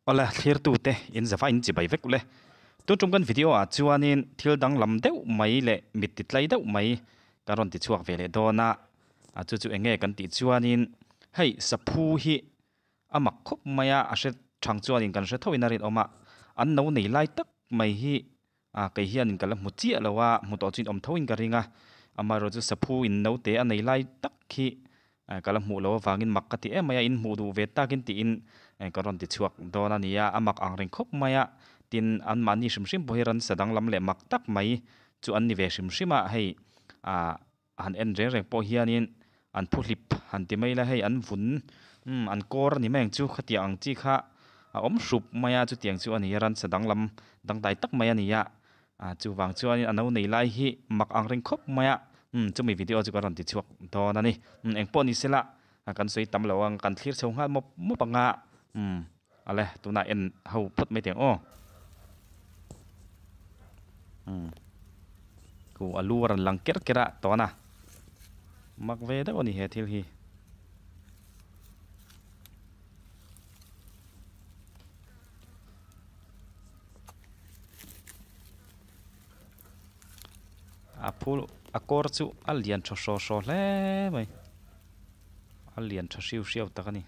Awle thlirtute in zava in chibai vek ule. Tun tum kan video ah chuanin thil danglam deuh mai leh mit ti tlai deuh mai kan rawn ti chhuak ve leh dawn a, a chu chu eng nge kan tih chuanin hei saphu hi a mak khawp mai a, a hre thang chuanin kan hre tho in a rinawm a, an no nei lai tak mai hi ah kei hianin ka la hmu chiah lo a, hmu tawh chu in awm tho in ka ring a, amaherawhchu saphu in naute a nei lai tak hi ka la hmuh loh avangin mak ka ti em mai a, in hmuh duh ve takin tiin ka rawn ti chhuak dawn a ni a, a mak ang reng khawp mai a, tin anmahni hrim hrim pawh hi ransa danglam leh mak tak mai chu an ni ve hrim hrim a, hei ah han en reng reng pawh hianin an phu hlip han ti mai ila hei an vun umm an kawr a ni mai ang chu khatiang ang chi kha a awm hrup mai a chutiang chu a ni a ransa danglam dangdai tak mai a ni a ah chuvang chuanin a no nei lai hi mak ang reng khawp mai a umm chumi video chu ka rawn ti chhuak dawn a ni umm engpawh ni sela kan sawi tam lo ang kan thlir chho nghal mawp mawp ang a umm ale tunah en ho phawt mai teh ang aw umm khu a lu a rawn lang ker ker a tawn a mak ve deuh a ni he thil hi. A phul a kawr chu a lian tha hraw hraw hle mai a lian tha hriau hriau tak a ni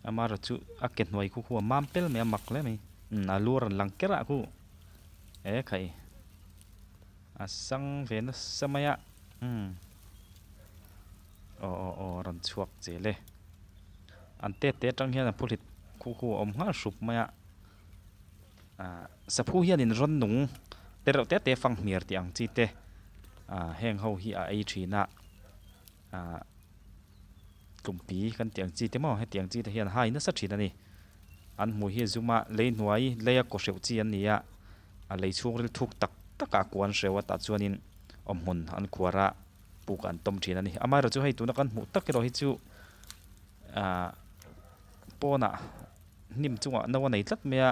amaherawhchu a ke hnuai khu khu a mam pel mai a mak hle mai umm a lu a rawn lang ker ah khu e khai a sang ve nasa mai a umm aw aw aw a rawn chhuak zel e an tet te atang hian a phuhlit khu khu a awm nghal hrup mai a. Ahh saphu hianin rawn nung te reuh te te fanghmir tih ang chi te ahh heng ho hi a ei thin a ahh tlumpi kan tih ang chi te maw hetiang chi te hian hai nasa thin a ni an hmuh hi a zum a lei hnuai lei a kaw hreuh chi an ni a a lei chhungril thuk tak tak ah kuan hreuh a tah chuanin awmhmun an khuar a puk an tawm thin a ni amaherawhchu hei tuna kan hmuh tak erawh hi chu ahh pawnah. Hnim chungah no a nei tlat mai a,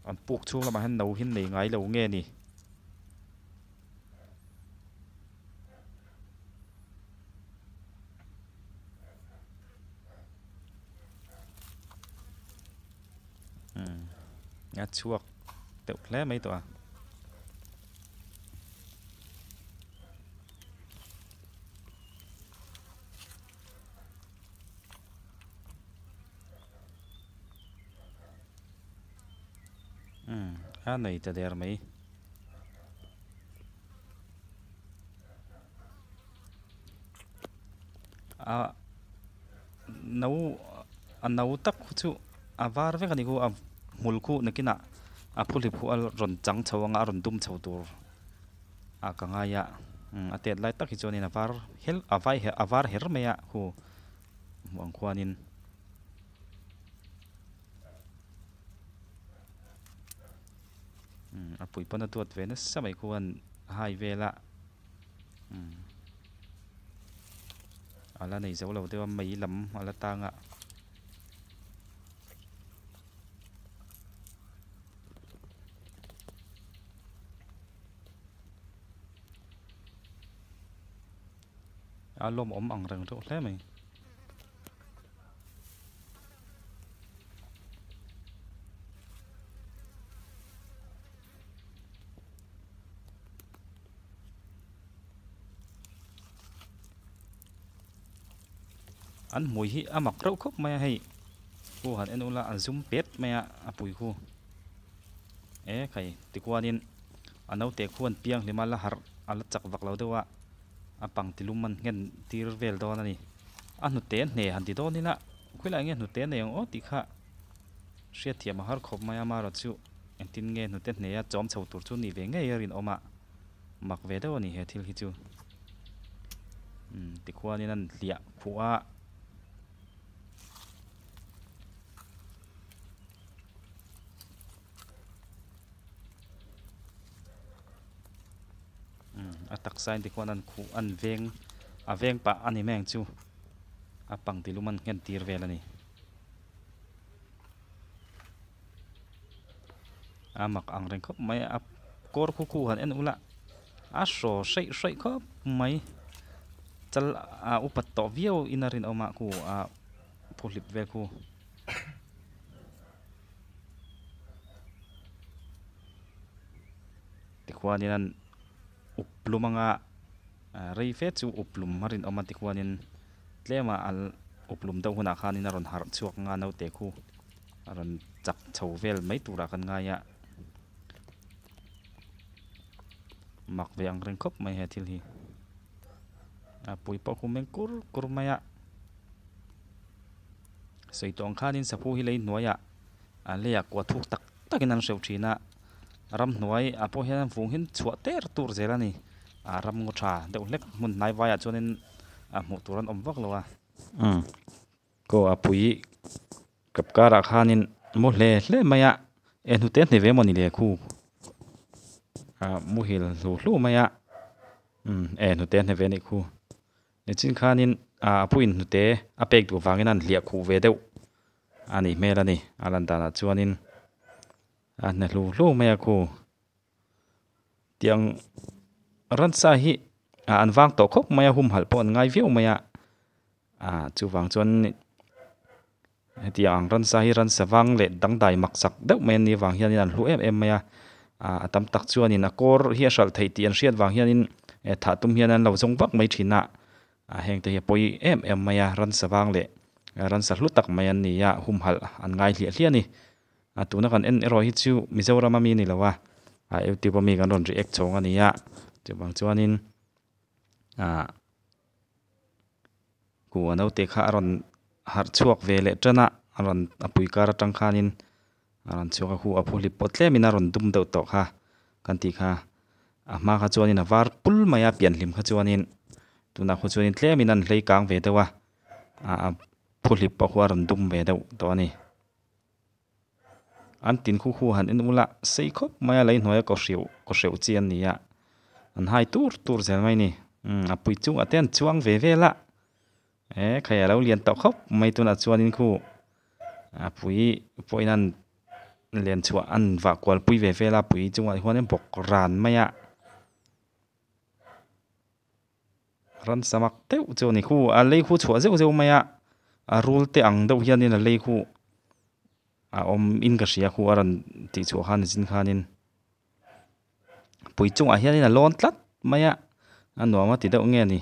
an puk chhung lamah hian no hi an nei ngai lo nge ni? Umm a chhuak deuh hle mai tawh a. Umm a nei ta der mai. A no a no tak khu chu a var vek a ni khu a hmul khu nakinah a phuhlip khu a rawn chang chho ang a a rawn dum chho tur a ka ngai a umm a tet lai tak hi chuanin a var hel a vai a var her mai a khu. Hmuh ang khuanin umm a pui pawn a duat ve nasa mai khuan a hai vel a umm a la nei zo lo deuh a mei lam a la tang a. A lawmawm ang reng reuh hle mai. An hmui hi a mak reuh khawp mai a hei khu han en ula a zum pet mai a a pui khu e khai tikuanin a naute khuan piang hlima la harh a la chak vak lo deuh a. A pang ti lum an nghen tir vel dawn a ni. A hnute hne han ti dawn ila khawilai nge hnute nei ang aw tih kha hriatthiam a har khawp mai a marawh chu engtin nge hnute hne a chawm chho tur chu ni ve ngei a rinawm a mak ve deuh a ni he thil hi chu. Umm tikhuanin an hliah khuh a. A taksa in tikhuan an khuh an veng a veng pah a ni mai ang chu a pang ti lum an nghen tir vel a ni a mak ang reng khawp mai a kawr khu khu han en ula a hraw hreih hreih khawp mai chal a upat tawh viau in a rinawm a khu a phuhlip vel khu. Tikhuanin an up lum anga ah rei fe chu up lum a rinawm a tikhuanin tlem a al up lum deuh hunah khanin a rawn harh chhuak anga naute khu a rawn chak chho vel mai turah kan ngai a mak ve ang reng khawp mai he thil hi a pui pawh khu meng kur kur mai a sawi tawh ang khanin saphu hi lei hnuaiah a leiah kua thuk tak takin an hreuh thin a ramhnuai ah pawh hian vung hi chhuah ter tur zel a ni ah ram ngaw tha deuh hlek hmun hnai vaiah chuanin a hmuh tur an awm vak lo a umm kaw a pui kap karah khanin mu hle hle mai a e hnute a hne ve mawni le khu ah muhil hlu hlu mai a umm e hnute a hne ve a nih khu. Nichin khanin ah a puiin hnute a pek duh vangin a han hliah khuh ve deuh a nih hmel a ni a lan danah chuanin a hne hlu hlu mai a khu tiang ransa hi ah an vang tawh khawp mai a humhalh pawh an ngai viau mai a ah chuvang chuan hetiang ang ransa hi ransa vang leh dangdai mak sak deuh mai an nih avang hianin an hlu em em mai a ah a tam tak chuanin a kawr hi a hralh theih tih an hriat vang hianin eh thah tum hian an lo zawng vak mai thin a ah heng te hi a pawi em em mai a ransa vang leh ransa hlu tak mai an ni a humhalh an ngai hliah hliah a ni a tuna kan en erawh hi chu Mizoram ami a ni lo a ah youtube ami kan rawn react chhawng a ni a chuvang chuanin ah. Kua naute kha a rawn harh chhuak ve leh tan a a rawn a pui kar atang khanin a rawn chhuak a khu a phuhlip pawh tlemin a rawn dum deuh tawh kha kan tih kha a hma kha chuanin a var pul mai a pianhlim kha chuanin tunah khaw chuanin tlemin an hlei kang ve deuh a ah a phuhlip pawh khu a rawn dum ve deuh tawh a ni. An tin khu khu han en ula sei khawp mai a lei hnuaia kaw hreuh kaw hreuh chi an ni a an hai tur tur zel mai a ni umm a pui chungah te an chuang ve vel a eh khai a lo lian tawh khawp mai tunah chuanin khu a pui pawhin an len chhuah an vah kual pui ve vel a pui chungah hian bawk ran mai a. Ransa mak deuh chu a ni khu a lei khu chhuah zeuh zeuh mai a a rul te ang deuh hianin a lei khu a awm in ka hria khu a rawn tih chhuah khan zin khanin pui chungah hianin a lawn tlat mai a a nuam a ti deuh nge a ni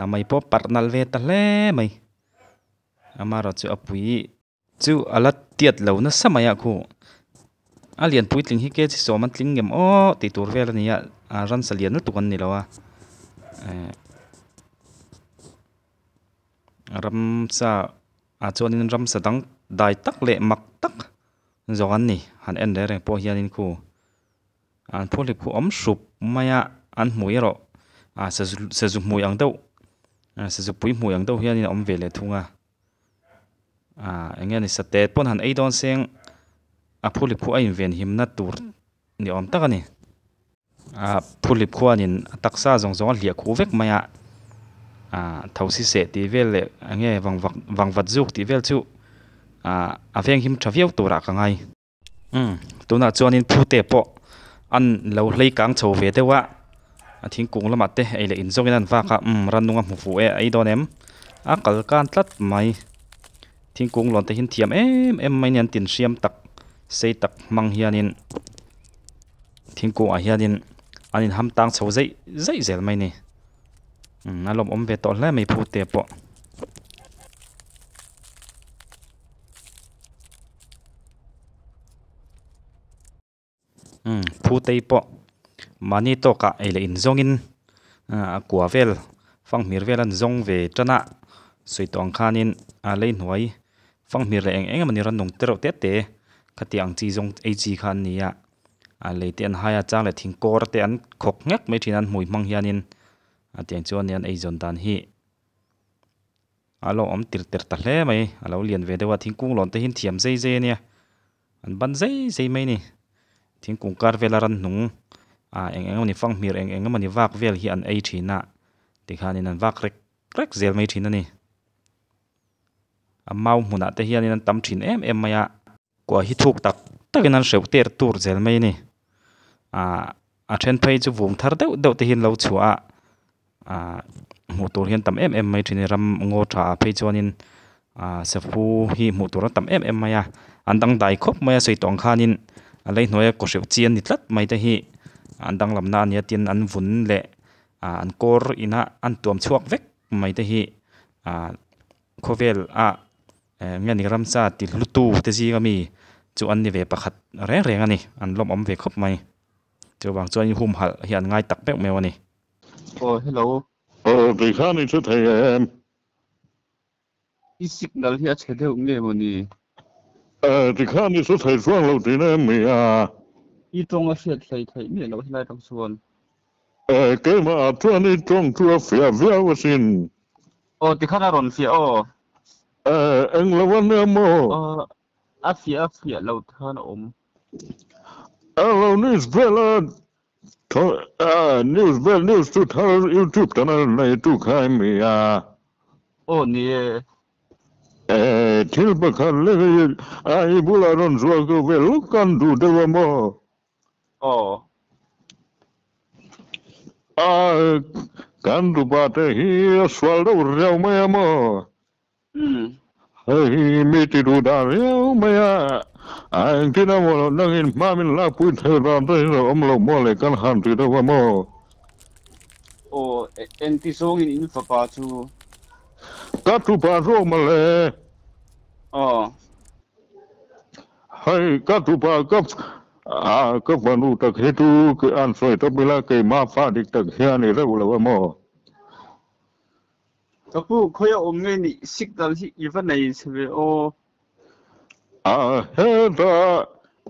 a mei pawh parh nalh ve ta hle mai amaherawhchu chu a pui. Chu a la tiat lo nasa mai a khu a lian puitling hi kg sawm an tling ngem aw tih tur vel a ni a ah ransa lian lutuk an ni lo a eh ramsa ah chuanin ramsa dang dai tak leh mak tak zawng an ni han en reng reng pawh hianin khu an phuhlip khu awm hrup mai a an hmui erawh ah sazu sazu hmui ang deuh sazu pui hmui ang deuh hianin a awm ve leh thung a. Ah eng nge ni satet pawn han ei dawn seng a phuhlip khu a inven himna tur ni awm tak a ni. Ah phuhlip khuanin a taksa zawng zawng a hliah khuh vek mai a ah thosi seh tih vel leh eng nge vangvat vangvat zuk tih vel chu ah a veng him tha viau turah ka ngai. Umm tunah chuanin phute pawh an lo hlei kang chho ve deuh a a thingkung lamah te ei leh in zawngin an vak a umm rannung a hmu fuh e a ei dawn em a kal kan tlat mai thingkung lawn te hi an thiam em em mai a ni an tin hriam tak sei tak hmang hianin thingkungah hianin an inham tang chho zeih zeih zel mai a ni umm a lawmawm ve tawh hle mai phute pawh. Umm phutei pawh mahni tawkah ei leh inzawngin a kua vel fanghmir vel an zawng ve tan a sawi tawh ang khanin a lei hnuai fanghmir leh eng eng emawni rawn nung te reuh te te khatiang ang chi zawng ei chi kha an ni a a lei te an hai a chang leh thingkawr te an khawk nghek mai thin a an hmui hmang hianin a tiang chuan an eizawn dan hi. A lo awm tir ter ta hle mai a lo lian ve deuh a thingkung lawn te hi an thiam zei zei a nia an ban zei zei mai a ni thingkung kar vela ranhnung ah eng eng emawni fanghmir eng eng emawni vak vel hi an ei thin a tikhanin an vak rek rek zel mai thin a ni a mau hmunah te hianin an tam thin em em mai a. Kua hi thuk tak takin an hreuh ter tur zel mai a ni ah a then phei chu vung thar deuh deuh te hi an lo chhuah a ah hmuh tur hian tam em em mai thin a ni ram ngaw tha ah phei chuanin ah safu hi hmuh tur a tam em em mai a an dangdai khawp mai a sawi tawh ang khanin a lei hnuaia kaw hreuh chi an ni tlat mai te hi. An danglamna a nia tin an vun leh ah an kawr ina an tuam chhuak vek mai te hi ah khawvel a eng nge ni ramsa ti hlu tu te zing ami chu an ni ve pakhat reng reng a ni an lawmawm ve khawp mai chuvang chuan in humhalh hi an ngai tak meuh meuh a ni. Aw hello. Aw tikhan i hre thei em? I signal hi a chhe deuh nge maw ni? Eh tikhan i hre thei chuang lo tihna em ni a? I tawng a hriat hlei theih miah loh helai tak chuan. Eh keimah ah chuan i tawng chu a fiah viau asin. Aw tikhan a rawn fiah aw. Eh englo a nia maw? Aw a fiah a fiah lo khan a awm. Hello news vel a News vel news chu thar youtube channel nei tu kha em ni a? Aw ni e. Eh thil pakhat lek hi a i bulah rawn zual ko vel lawk kan duh deuh a maw? Aw. A kan tupa te hi a sual deuh riau mai a maw? Hei hi mi ti duh dan riau mai a, a engtin emaw lo nangin hma min lakpui thei dan te hi lo awm lo maw le kan han ti deuh a maw? Aw, engti zawngin in fapa chu? Ka tupa zawk mawle. Aw. Hei ka tupa ka ka fanu tak hi chu an sawi tawp ila keimah fa dik tak hian i reuh lo a maw? Ka pu, khawi a awm nge nih signal hi i va nei chhe ve aw. A hetah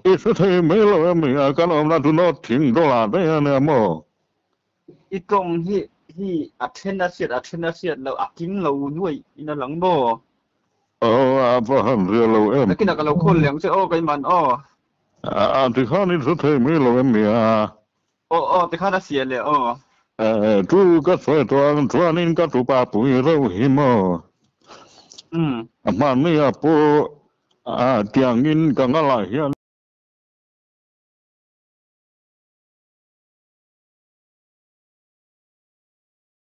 i hre thei mai lo em ni a, kan awmna chu North thing dawlah daih a nia maw? I tawng hi hi a then a hriat a then a hriat loh a kim lo nuaih in a lang maw? Aw a va han ria lo em. Nakinah ka lo khawl leh ang che aw keimahn aw. A tikhan i hre thei mai lo em ni a? Aw aw tikhan a fiah leh aw. Eh chu ka sawi tawh ang chuanin ka tupa pui reuh hi maw. Umm. A hmanni ah pawh tiangin ka ngalah hian.